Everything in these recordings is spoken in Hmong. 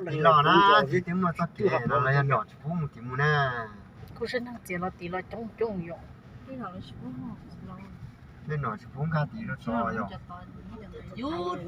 Tiv los na, tsis muaj txoj kev no los yog nom tsis pub mus tiv mus na. Kuv sab neeg txiav los tiv los coob coob yom. Tej nom tsis pub nkag tiv rau tod yom.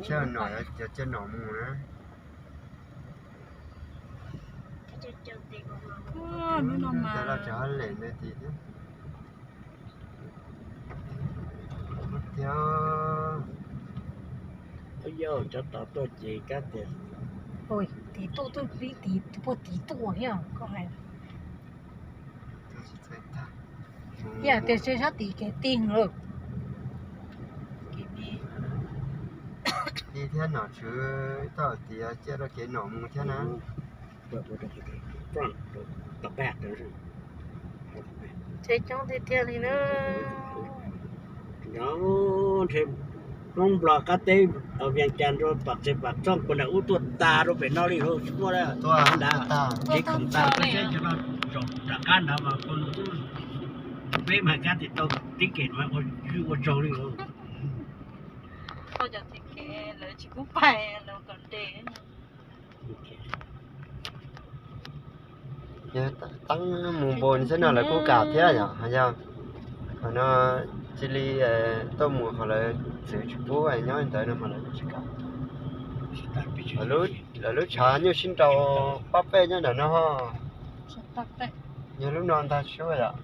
Tsam nom yog cov nom mus na. Lub no mas los tsis hab lem ntawd tim thiab. Yog cov tod tuaj ces kab tias tiv tuaj, tuaj pib tiv, puag tiv tuaj thiab koj hais. Ib yam tias sab tim kev tij lawm. Tij thiab nom tswv tau tias cia rau kev nom mus thiab na. Tsev coob tiag tiag li na. Nyob ntshe Hmoob Nplog qab teb, Vias Cas rau tom tsev pam txooj puag nram ub tuaj tas rau pem no li, tsis muaj li. Nrad tsev khoom tas, seb cov no zaum nram qab nrad mas peb mas kab tis tau tib kem mas ua tsaug li. Tau cov tib kem lawv tsis pub pais, lawv kom nres. Yog teeb mus npaum xwb no lawv kuj kam thiab yom, yog qhov no cia li tuaj mus qhov lawv txwv tsis pub nyob ntawd no mas lawv tsis kam. Lawv lub tshav nyuj sib nraus pab pej nyob ntawm no. Yog lub no ntag sub yom.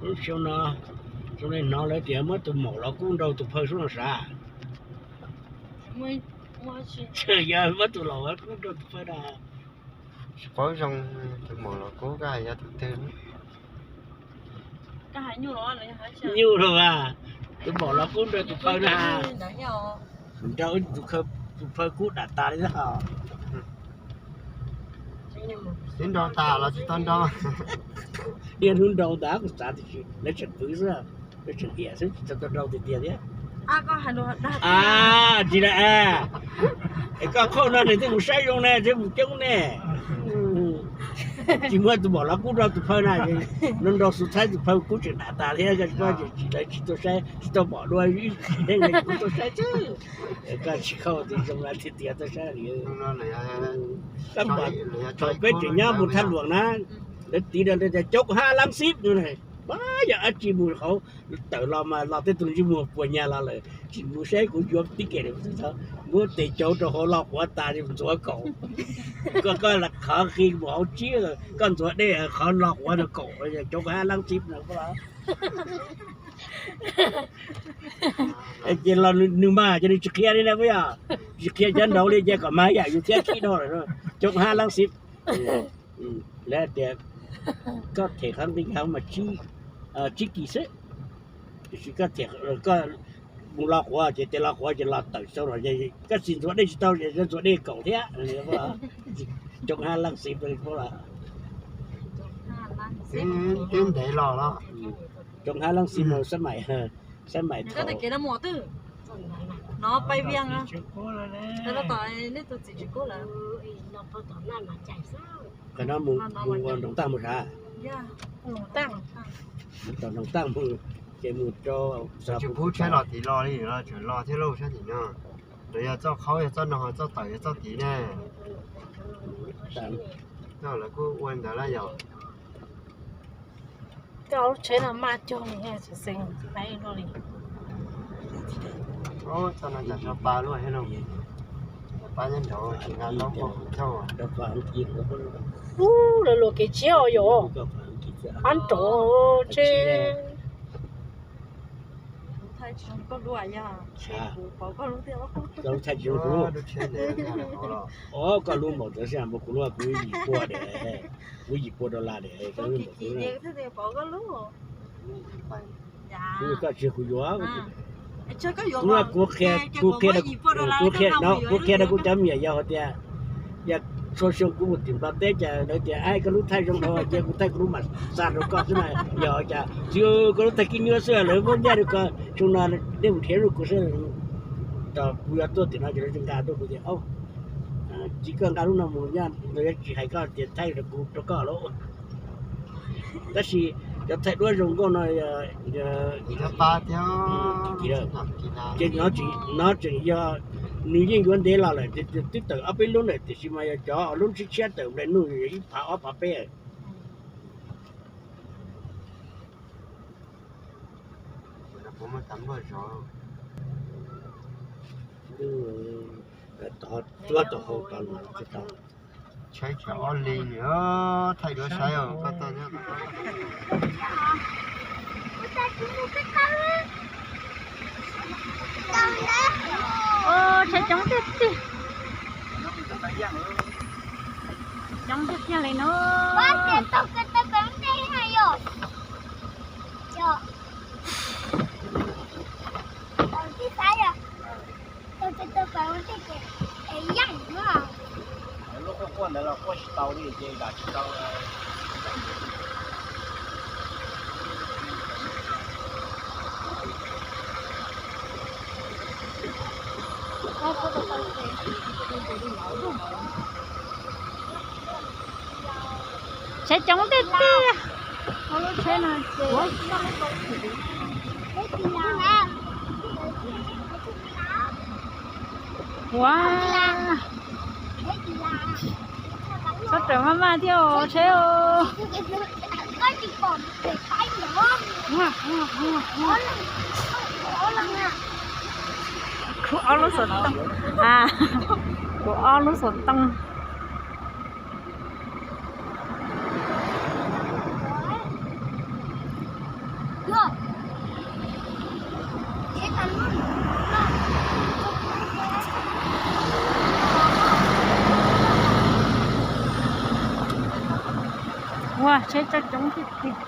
Lub xyoo no, xyoo no hnov lawv tias muab tus maum los kub nrau tus phaw sub no sav. Yog muab tus laus los kub nrau tus phaw na. Tsis paub zoo, tus maum los kub koj hais yog tus twg. Nyuj los as, tus maum los kub nrau tus phaw na. Nrau tus phaw kub dam tas li os. Twb nrau tas los tsis tau nrau. Niaj hnub nrau tas kuv xav tias lawv tseem pw xwb, lawv tseem iam xwb tsis tau nrau tiag tiag thiab. Tsis na, es koj qhauj no nws thiaj mus saib zoo ne, thiaj mus coob ne. Tsis muaj tus maum los kub nrau tus phaw na, no nrau xu thaib tus phaw kub tseem dam tas thiab, koj tsis paub, tsis tau saib, tsis tau pom dua, ib tsis neej kuv tau saib xwb. Koj tsis qhauj tias zoo na tiag tiag tau saib li. Koj pom thaum peb tseem nyob mus Thaj Luam na, lawv tiv rau tias coob hab lab xib no, yog dab tsi mus hauv tawm los mas los tej tus ntsej muag puas nyag los lawm, tsis mus saib kuv yuav tib kem, muab tes cauv rau hauv lo quav tas ntxuav kaum. Koj, koj qhov qi mus hauv tsib, koj ntxuav dej qhov lo quav rau kaum, coob hab lab xib no. Ces los nws mas ces nws tsis qhia li na puas yog? Tsis qhia cov nraud li ces kom mas yam yus thiab khib dhau lawm. Coob hab lab xib. Lawv tias koj them qhov nqi nkag mas tsib kis xwb, tiam sis koj them, koj mus lo quav ces tes lo quav ces los tawm tsis tau los, koj tsis ntxuav dej tsis tau, ntxuav dej kaum thiab. Coob hab lab xib. Twb ntev los los. Coob hab lab xib no sab maim, sab maim thaum no pais Vias, nej tus txiv tsis kub lawm. Qhov no mus, mus ua Noom Taj mus sav? Tom Noom Taj mus, ces mus rau, tsis pub tsheb los tid los li, tseem los thiab lauj sab tim no. Lawv yog txoj qhaub yog txoj no, txoj tawm yog txoj tid ne. Lawv kuj ua ntawd lawm yog. Koj lub tsheb no maj cuag li, tsis xeeb li. Txoj no cas tso pa luaj thiab lauj. Pa nyob nraud tsis nqa ntaub poj kuv caug. Ub, lawv luam kev tshiab os yom. Ab nrov tsheb. Koj lub thaij tsis zoo kuv lub. Os, koj lub npaum ntawd xwb, kuv lub kuv yim pua diam, kuv yim pua dollar diam. Koj tsis kuv yuav. Kuv, kuv qhia, kuv qhia, kuv qhia rau kuv cov me nyuam yau hais tias yog txhua xyoo kuv mus tim Nplog teb cas lawv tias, ai, koj lub thaij zoo dhau, cia kuv thaij kuv lub mam xa rau koj xwb na. Yog cas txiv, koj lub thaij khib nyiab xwb, lawv muab ncaj rau koj, xyoo no nej mus nrhiav rau kuv xwb. Tos kuv yuav tuaj tim no ces lawv nqa tuaj kuv tias, txiv, koj nqa lub no mus, yog tsis hais koj tias thaij rau kuv rau koj lauj. Tab sis cov thaij duab zoo nkauj no, ces no tseem yog Nws yeej yuav ntev los lawm, twb tawm ob peb lub ntawm tiam sis mas yog cov lub tshiab tshiab tawm nplai nuj ib phav ob phav peb. Tsuab tau hau tau los tsis tau. Tshaib chaw ob li nws thaij duab saib os. Tshaib coob tiag tiag. Coob tiag tiag li no. Lub quaj quaj ntawd los quaj tsis tau li ces dam tsis tau. Tsheb coob tiag tiag. Lub tsheb no ces ua txhob rawm maj maj thiab os tsheb os. Khuv ob lub xov tooj, a, khuv ob lub xov tooj. Ua tsheb coob tiag tiag.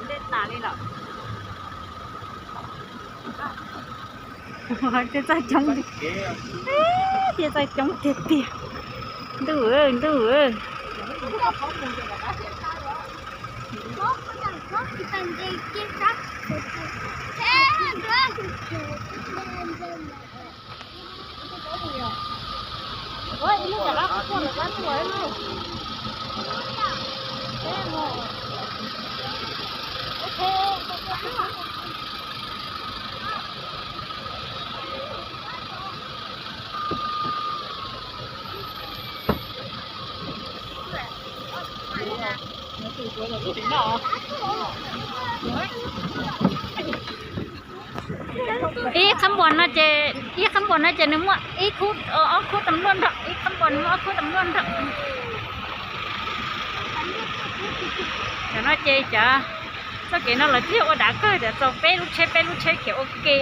Ntej tas li lawm. Tej txaij coob, tej txaij coob tiag tiag. Ntuj, ntuj. Ib khab npuas no ces, ib khab npuas no ces nws muaj ib khub, ob khub tam luaj nrog, ib khab npuas nws muaj ob khub tam luaj nrog. Cov no ces cov txoj kev no lawv thiaj ua dav kawg tias txaus peb lub tsheb, peb lub tsheb khiav ua ke.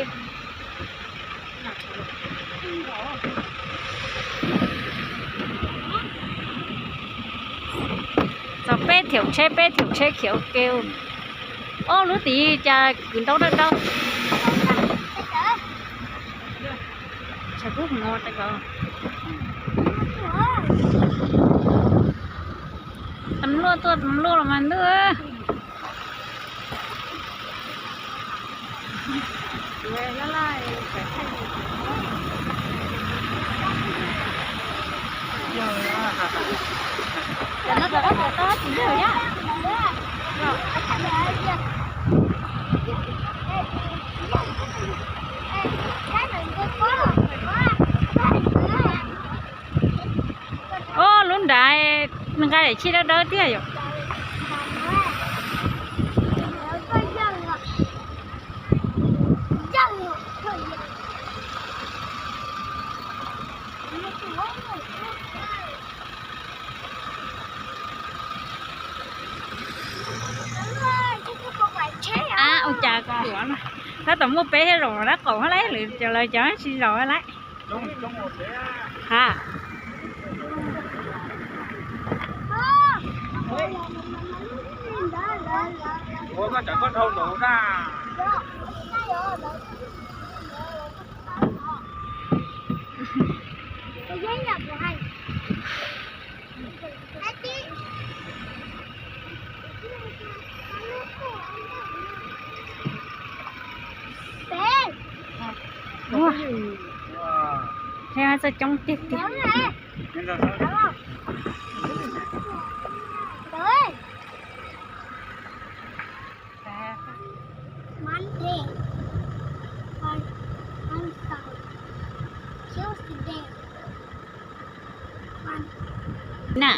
Txaus peb thiaum tsheb, peb thiaum tsheb khiav ua ke. Ob lub tid cas kwv ntaub dawb dawb. Tam luaj tuaj tam luaj los mas ntuj. Ob lub nrad nqa daim chij dawb dawb tiag yom. A, ua cas kuv tab tom muaj peb thiab zaum dab qaum hab lauj, lwm cov lawv cov tsis zaum lawm. Ha. Ua koj cov koj dhau nraud na. Ua, txawj coob tiag tiag. Na.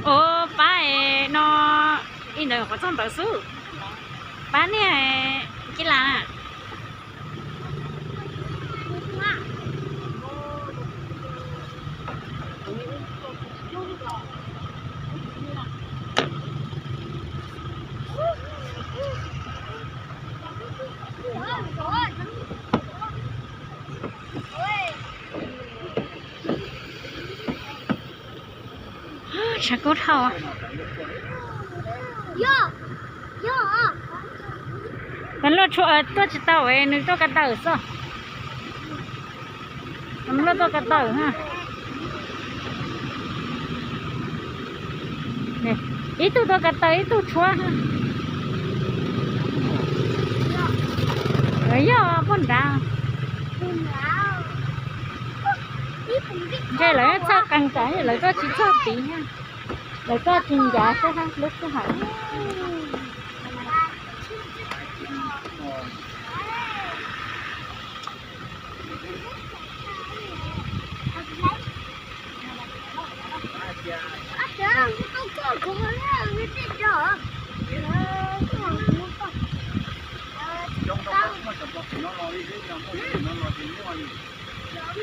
Ua pab no, ib ntawd qhov txog ntawd xwb. Pab niag Kib Las. Tshav kub dhau. Luaj tuaj tsis tau, nws tuaj ko taw xwb. Luaj tuaj ko taw. Ib tug tuaj ko taw ib tug tshuab. Yog poj nrad. Ntshe lawv txhawj qees tsam lawv tuaj tsis txog tid. Lawv tuaj tsis ncav xwb lub sij hawm.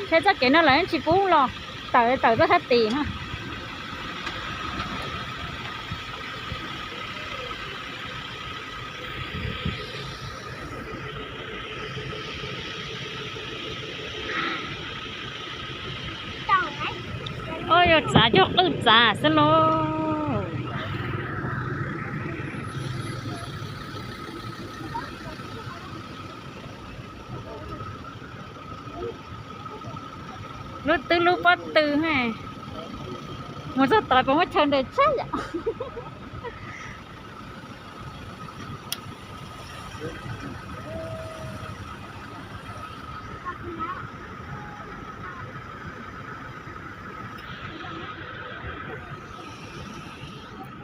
Thiab txoj kev no lawv tsis pub los, tawm tawm tuaj thab tim na. Oj, yog txav cog qwj txav xwb lauj. Lub twb lub pob tw, mus txog tod puas muaj chaw nres tshab yom.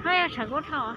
Hab, tshav kub dhau.